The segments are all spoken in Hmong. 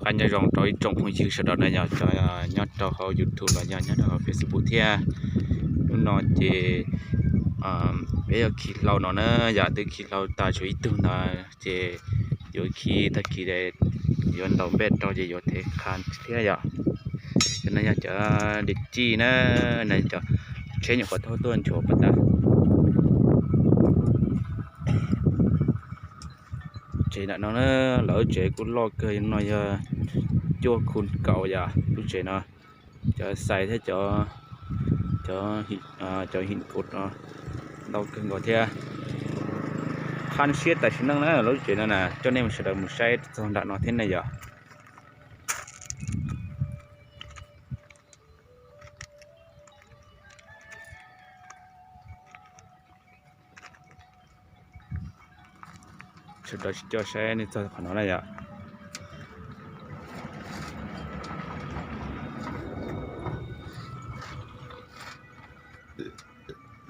Qab nyob zoo rau ib tsoom phooj ywg sawv daws na yog cov nyob rau hauv YouTube los yog nyob rau hauv Facebook thiab. Hnub no ces peb yuav khi hlau no na, yam twb khi hlau tas tshuav ib tug ntawd ces yuav khi tag kis yuav ntaus npej rau ces yuav thev qha thiab yom. Cov no yog cov dej cij na, cov tsheb nyuam qhuav thauj tuaj nchuav pas tas. Tsev nram no na, lawv tsev kuj loj kawg, no yog cuaj khu kaum yom lub tsev no. Cov xais thiab cov, cov him kaus no ntau kawg nkaus thiab. Qha siab tam sim neej na lub tsev no na, coj nej sawv daws mus saib txog nram no thiab ne yom. Sawv daws tsis coj saib nej txog qhov no na yom.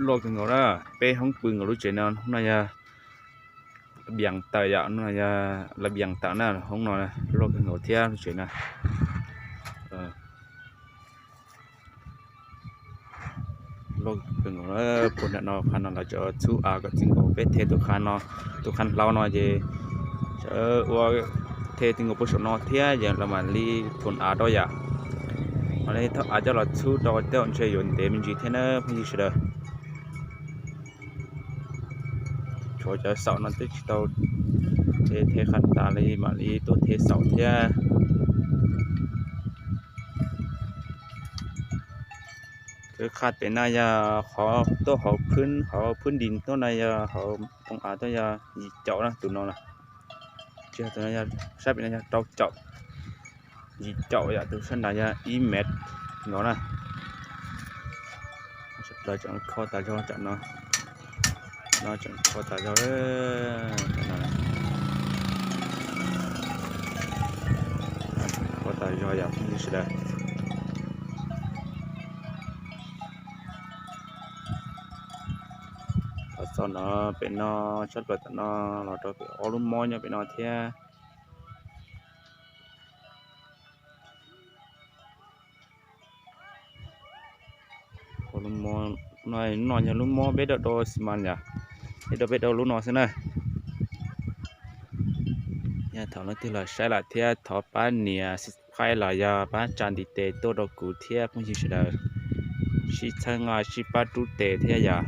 Loj kawg nkaus na, peb hoob pw nkaus lub tsev no, no yog bias tawm yom, no yog lawv bias tawm na, hoob no loj kawg nkaus thiab lub tsev na. Loj kawg nkaus, puag nram no qha no lawv tseem txhub av kom txij nkaus peb the tus qha no, tus qha hlau no ces sawv ua the txij nkaus puag saum no thiab ces lawv mam li thum av rau yom. Mam li thauj av coj los txhub rau tej zaum ntshe yuav ntev me ntsis thiab na phooj ywg sawv daws. Tshuav cov xaum no twb tsis tau the, the qha tas li mam li tuaj the xaum thiab. Lub qha pem no yog qhov tuaj hauv phwb, hauv phwb nti tuaj no yog hauv poo av tuaj yog yim caum na tus no. Tsis yog tus no, sab pem no yog rau caum, yim caum yom, tus sab nrad yog ib mev nkaus na. Sawv daws tseem kho tas zog tam no, no tseem kho tas zog, kho tas zog yom phooj ywg sawv daws. Los txog no pem no, sab plaws tom no los rau pem ob lub mob nyob pem no thiab. No yog lub mob peb dau dau xi mas yom, peb dau peb dau lub no xwb na. Yog thaum leej twg los saib lawm thiab thov pab nias subscribe los yog pab tsa ntiv tes tuaj rau kuv thiab phooj ywg sawv daws. Sib txhawb nqa sib pab rub tes thiab yom.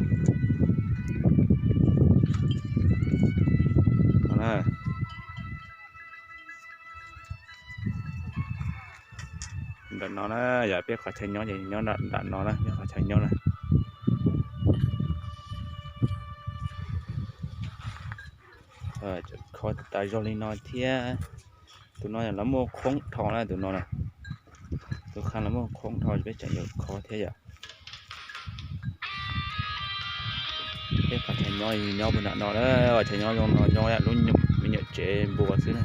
Nram no na, yog peb qhov chaw nyob ces nyob nram no na, peb qhov chaw nyob na. Kho tas zog li no thiab. Tus no lawv muaj khoob dhau na, tus no, tus qha lawv muaj khoob dhau, peb tseem yuav kho thiab yom. Peb qhov chaw nyob nyob puag nram no, qhov chaw nyob zoo no nyob lub me nyuam tsev npua xwb na.